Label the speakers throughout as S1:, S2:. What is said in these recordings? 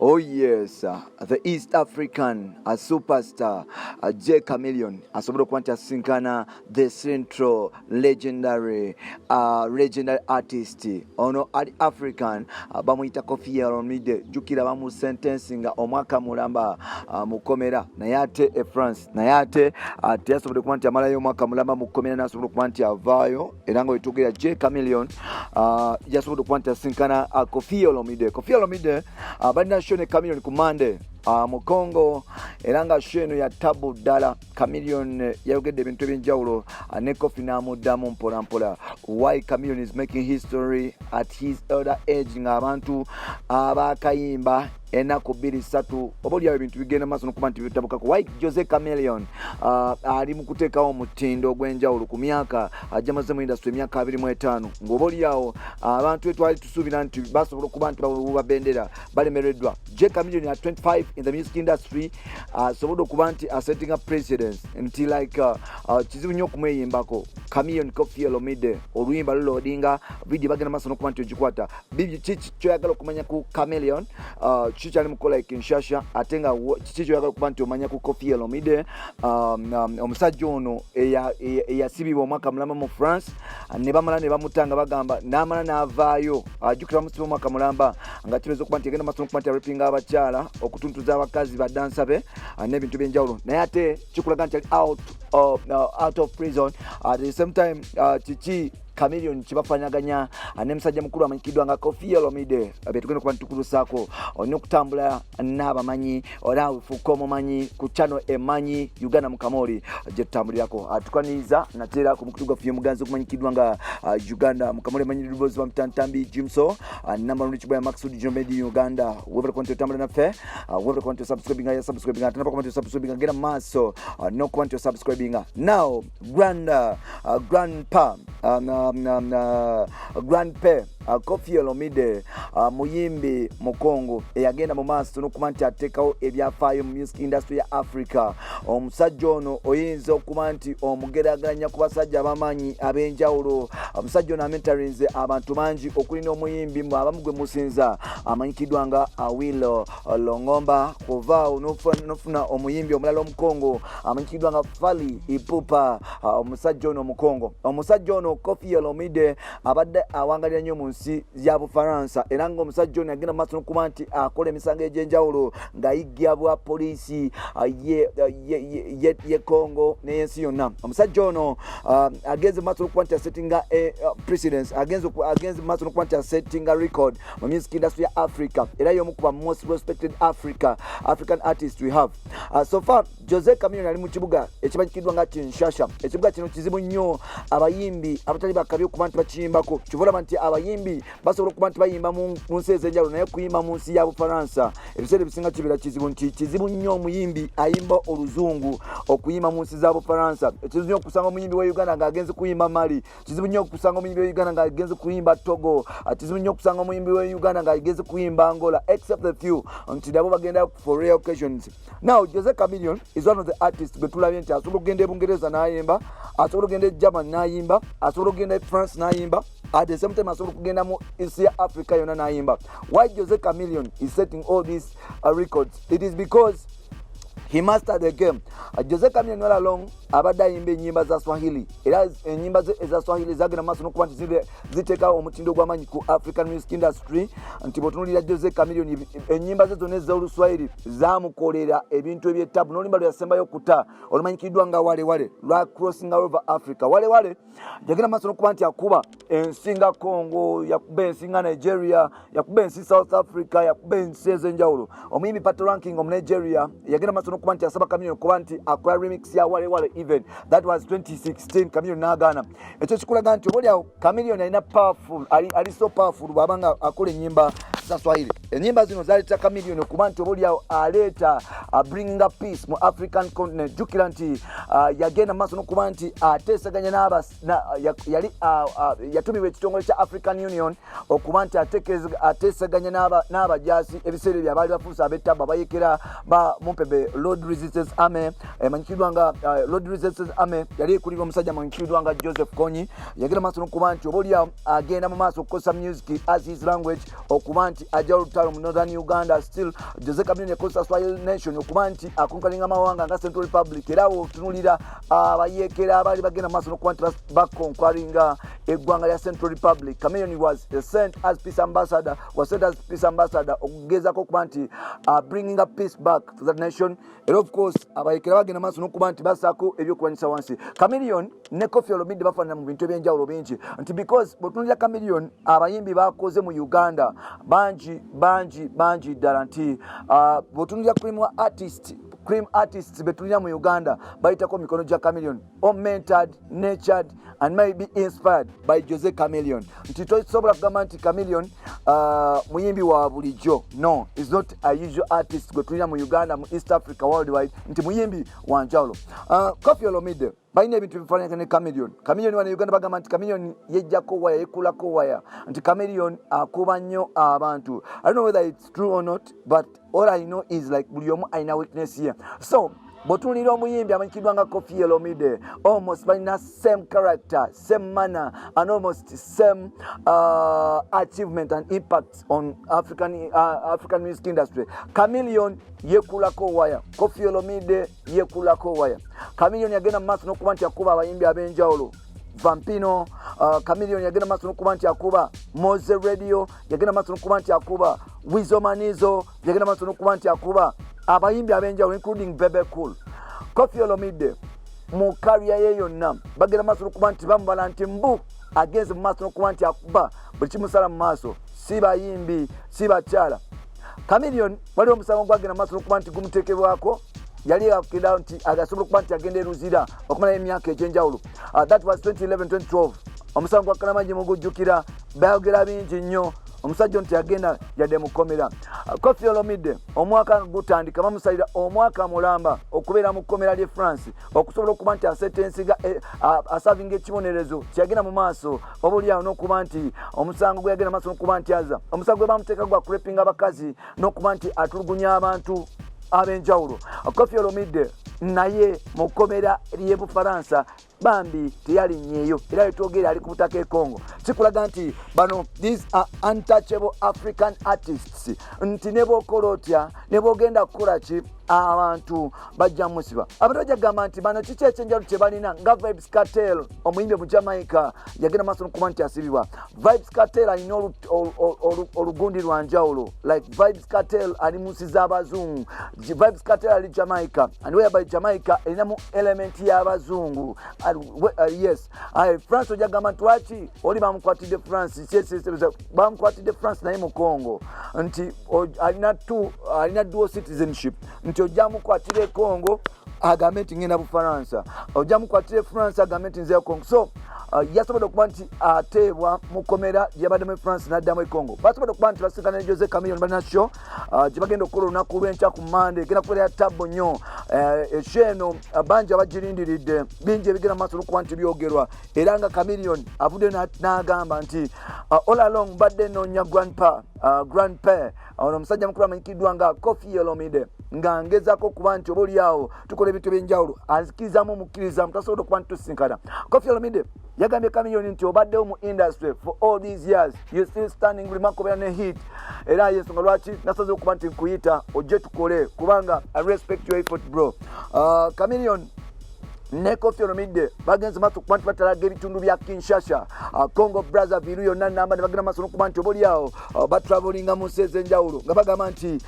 S1: Oh yes, the East African a superstar Jose Chameleone asobola okuba nti asinkana the central legendary artist ono ali African, bamuyita Koffi Olomide. Jjukira bamusentensinga omwaka mulamba mukomera, naye ate e France, naye ate teyasobodde kuba nti amalayo omwaka mulamba mukomera, nasobola okuba nti avaayo. Era nga wetwogera, Jose Chameleone yasobodde okuba nti asinkana Koffi Olomide. Koffi Olomide balina show ne Chameleone ku Monday mu Congo, era nga show eno ya tabu ddala. Chameleone yayogedde ebintu ebyenjawulo ne Koffi n'amuddamu mpola mpola. Why Chameleone is making history at his elder age, ng'abantu abakayimba ennaku 2, 3, oba oliawo ebintu bigenda maaso nokuba nti bitabukako. Why Jose Chameleone ali mu kuteekawo omutindo ogw'enjawulo ku myaka ajamaze mu industry, emyaka 25, ng'oba oliawo abantu etwali tusuubira nti basobola okuba nti bawuba bendera balemereddwa. Jose Chameleone at 25 in the music industry asobodde okuba nti asettinga precedence nti like kizibu nnyo okumweyimbako. Chameleone, Koffi Olomide, oluyimba luloadinga, video bagenda maaso nokuba nti ogikwata. Kiki kyoyagala okumanya ku Chameleone? Kiki kyali mukola e Kinshasa? Ate nga kiki kyoyagala okuba nti omanya ku Koffi Olomide, omusajja ono eyasibibwa omwaka mulamba mu France, ne bamala ne bamuta nga bagamba n'amala n'avaayo? Ajjukira bamusiba omwaka mulamba nga kibeeza okuba nti egenda maaso nokuba nti arapinga abakyala, okutuntuza abakazi badansa be n'ebintu byenjawulo, naye ate kikulaga nti ali out of prison. At the same time, kiki Chameleone kibafanaganya ne musajja mukulu amanyikiddwa nga Koffi Olomide betugenda okuba nitukutuusaako? Olina okutambula n'abamanyi era ofuuka omumanyi ku channel Emanyi Uganda Mukamoli gye tutambulirako. Tukwaniriza nateera ku mukutu gwaffe omuganzi okumanyikiddwa nga Uganda Mukamoli, emanyi ddoboozi wa Mutantambi Jimso, namba lundi kibwa ya Maxud Jomedi Uganda. Webale kuba nti otambula naffe, webale kuba nti osubscribinga, ya subscribinga tanaba kuba nti osubscribinga, genda mu maaso n'okuba nti osubscribinga. Now grandpa, grandpa Koffi Olomide, muyimbi mu Congo eyagenda mu maaso n'okuba nti ateekawo ebyafaayo mu music industry ya Africa. Omusajja ono oyinza okuba nti omugeraageranya ku basajja ab'amaanyi ab'enjawulo. Omusajja ono amentarinze abantu bangi, okulina omuyimbi abamu gwe musinza amanyikiddwa nga Awilo Longomba. Kuvaawo nofuna omuyimbi omulala Omukongo amanyikiddwa nga Fally Ipupa. Omusajja ono Omukongo, omusajja ono Koffi Olomide abadde awangalira nnyo mu nsi ya Bufaransa, era nga omusajja ono yagenda maaso nokuba nti akola emisango egy'enjawulo ng'ayigga bwa poliisi ye Congo n'ensi yonna. Omusajja ono agenze maaso nokuba nti asettinga precedence, agenze maaso nokuba nti asettinga record mu music industry ya Africa, era y'omu kuba most respected African artist we have. So far Jose Chameleone ali mu kibuga ekimanyikiddwa nga Kinshasa. Ekibuga kino kizibu nnyo abayimbi abatali bakabi okuba nti bakiyimbako. Kyova olaba nti abayimbi basobola okuba nti bayimba mu nsi ez'enjawulo, naye kuyimba mu nsi ya Bufaransa ebiseera ebisinga kibeera kizibu, nti kizibu nnyo omuyimbi ayimba Oluzungu okuyimba mu nsi za Bufaransa. Kizibu nnyo okusanga omuyimbi wa Uganda ng'agenze kuyimba Mali. Kizibu nnyo okusanga omuyimbi wa Uganda ng'agenze kuyimba Togo. Kizibu nnyo okusanga omuyimbi wa Uganda ng'agenze kuyimba Angola, except the few nti nabo bagenda for rare occasions. Now Jose Chameleone is one of the artists gwe tulabye nti asobola okugenda e Bungereza n'ayimba, asobola okugenda e German n'ayimba, asobola okugenda e France n'ayimba, at the same time asobola okugenda mu nsi ya Africa yonna n'ayimba. Why Jose Chameleone is setting all these records? It is because he mastered the game. Jose Chameleone all along abadde ayimba ennyimba za Swahili, era ennyimba ze eza Swahili zagenda maaso n'okuba nti ziteekawo omutindo gw'amaanyi ku African music industry, nti bw'otunuulira Jose Chameleone, ennyimba ze zonna ez'Oluswahili zamukolera ebintu eby'ettabu. N'oluyimba lwe yasembayo okuta olumanyikiddwa nga Wale Wale lwa crossing over Africa. Wale Wale yagenda maaso n'okuba nti akuba ensi nga Congo, yakuba ensi nga Nigeria, yakuba ensi South Africa, yakuba ensi ez'enjawulo. Omuyimbi Patoranking Omunigeria yagenda maaso n'okuba nti asaba Chameleone okuba nti akola remix ya Wale Wale. Even that was 2016, Chameleone n'agaana. Ekyo kikulaga nti oba oliawo Chameleone alina powerful, ali so powerful bw'aba nga akola ennyimba za Swahili. Ennyimba zino zaleeta Chameleone okuba nti oba oliawo aleeta bringing up peace mu African continent. Jjukira nti yagenda maaso n'okuba nti ateesaganya n'aba yali yatumibwa ekitongole kya African Union okuba nti ateesaganya n'abajaasi ebiseera ebyo abaali bafuuse ab'ettabu, abayekera ba mumpebe Lord Resistance Army, emanyikiddwa nga Lord Resistance Army, yali ekulirwa omusajja amanyikiddwa nga Joseph Kony. Yagenda maaso n'okuba nti oba oliawo agenda mu maaso okukozesa music as his language okuba nti nti ajja olutalo mu Northern Uganda. Still Jose Chameleone yakozesa Swahili Nation okuba nti aconqueringa amawanga nga Central Republic, era otunulira abayeekera abaali bagenda maaso nokuba nti baconqueringa eggwanga lya Central Republic. Chameleone was sent as peace ambassador, was sent as peace ambassador okugezako okuba nti bringing up peace back to that nation. Era of course abayekera bagenda maaso nokuba nti basaako ebyokulwanyisa wansi. Chameleone ne Koffi Olomide bafaanana mu bintu ebyenjawulo bingi, nti because bwetunulira Chameleone, abayimbi bakoze mu Uganda bangi bangi bangi ddala, nti bwetunulira cream artist, cream artists betulina mu Uganda bayitako mikono gya Chameleone, or mentored, nurtured and maybe inspired by Jose Chameleone, nti tosobola kugamba nti Chameleone muyimbi wa bulijjo. No, is not a usual artist gwe tulina mu Uganda, mu East Africa, worldwide, nti muyimbi wanjawulo. Koffi Olomide balina ebintu bifaanana ne Chameleone. Chameleone wano Uganda bagamba nti Chameleone yejjako waya, yekulako waya, nti Chameleone akuba nnyo abantu. I don't know whether it's true or not, but all I know is like buli omu alina weakness ye. So bw'otunuulira omuyimbi amanyikiddwa nga Koffi Olomide, almost balina same character, same manner and almost same achievement and impact on African music industry. Chameleone yekulako waya, Koffi Olomide yekulako waya. Chameleone yagenda mu maaso n'okuba nti akuba abayimbi ab'enjawulo, Vampino. Chameleone yagenda maaso n'okuba nti akuba Mowzey Radio, yagenda maaso n'okuba nti akuba Weasel Manizo, yagenda maaso n'okuba nti akuba abayimbi ab'enjawulo, including Bebe Cool. Koffi Olomide mu career ye yonna bagenda maaso n'okuba nti bamubala nti mbu agenze mu maaso n'okuba nti akuba buli kimusala mu maaso, si bayimbi, si bakyala. Chameleone waliwo omusango gwagenda mu maaso n'okuba nti gumuteekebwako, yali agenda nti asobola okuba nti agenda eruzira okumalayo emyaka egyenjawulo. That was 2011 2012. Omusango gwa Kalamaji mugujjukira, bayogera bingi nnyo. Omusajja nti yagenda yadde mukomera. Koffi Olomide omwaka gutandika bamusalira omwaka mulamba okubeera mu kkomera ly'e France, okusobola okuba nti asentencinga, aservinga ekibonerezo kyeyagenda mu maaso oba oliawo n'okuba nti omusango gwe yagenda maaso n'okuba nti aza omusango gwe bamuteeka gwa kurapinga abakazi n'okuba nti atulugunya abantu ab'enjawulo. Koffi Olomide naye mu kkomera ly'e Bufaransa bambi teyalinnyeeyo, era wetwogera ali ku butaka e Congo. Kikulaga nti bano, these are untouchable African artists, nti ne bwokola otya, ne bwogenda kukola ki, abantu bajja musiba. Abantu bajja kugamba nti bano kiki ekyenjawulo kye balina, nga Vybz Kartel, omuyimbi mu Jamaica, yagenda maaso nokuba nti asibibwa. Vybz Kartel alina olugundi lwa njawulo, like Vybz Kartel ali mu nsi z'abazungu. Vybz Kartel ali Jamaica, and whereby Jamaica erinamu element y'abazungu. Yes, France ojja kugamba nti lwaki oli bamukwatidde France, bamukwatidde France naye mu Congo, nti alina dual citizenship, nti ojja mukwatira e Congo agambe nti ngenda Bufaransa, ojja mukwatira e France agambe nti nzeyo Congo. So yasobodde okuba nti ateebwa mu kkomera gyeyabaddemu e France n'addamu e Congo. Basobodde okuba nti basinkana ne Jose Chameleone, balina show gye bagenda okukola olunaku lw'enkya ku Mande, egenda kubeera ya tabbo nnyo. Eshow eno bangi abagirindiridde, bingi ebigenda mu maaso n'okuba nti byogerwa, era nga Chameleone avuddeyo n'agamba nti all along mbadde noonya grandpa, grandpa ono omusajja mukulu amanyikiddwa nga Koffi Olomide, nga ngezaako okuba nti oba oliawo tukola ebintu ebyenjawulo, anzikirizamu omukkirizamu, tasobola okuba nti tusinkana. Koffi Olomide yagambye Chameleone nti obaddewo mu industry for all these years, you still standing, buli mwaka obeera ne hit, era yensonga lwaki nasaze okuba nti nkuyita ojje tukole, kubanga I respect your effort, bro. Chameleone ne Koffi Olomide bagenze maaso okuba nti batalaga ebitundu bya Kinshasa, Congo Brazzaville yonna namba, ne bagenda maaso n'okuba nti oba oliawo batravelinga mu nsi ez'enjawulo, nga bagamba nti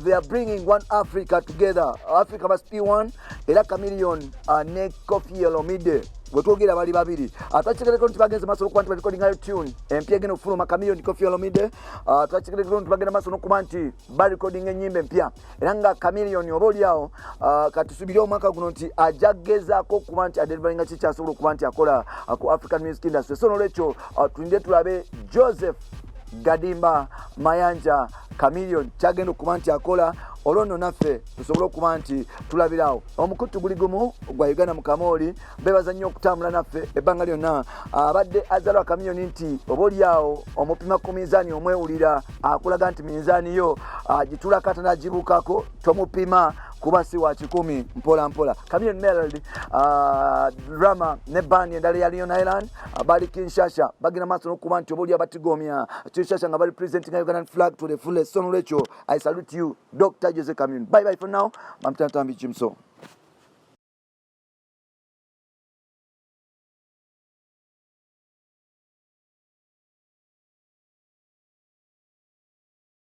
S1: they are bringing one Africa together, Africa must be one. Era Chameleone ne Koffi Olomide wetwogera bali babiri. Twakitegereko nti bagenze maaso n'okuba nti barecordingayo tune empya egenda okufuluma, Chameleone, Koffi Olomide. Twakitegereko nti bagenda maaso n'okuba nti barecordinga ennyimba empya, era nga Chameleone oba oliawo katusubire omwaka guno nti ajja gezaako okuba nti adeliveringa kikyasobola okuba nti akola ku African music industry. So nolwekyo tulinde tulabe Joseph Gadimba Mayanja Chameleone kyagenda okuba nti akola. Olwo nno naffe tusobole okuba nti tulabirawo. Omukutu guli gumu gwa Uganda mu Kamooli. Bebaza nnyo okutambula naffe ebbanga lyonna. Abadde azalwa Kamiyoni nti oba oliawo omupima ku minzaani, omwewulira akulaga nti minzaani yo agitulako ate nagibukako, tomupima kuba si wa 100. Mpola mpola. Kamiyoni Melody, drama ne band endala ya Leon Island, bali Kinshasa, bagenda maaso n'okuba nti oba oli abatigomya Kinshasa nga bali presenting Ugandan flag to the fullest. So nolwekyo I salute you, Dr Jose Chameleone. Bye bye for now. Mamtantambi Jimso.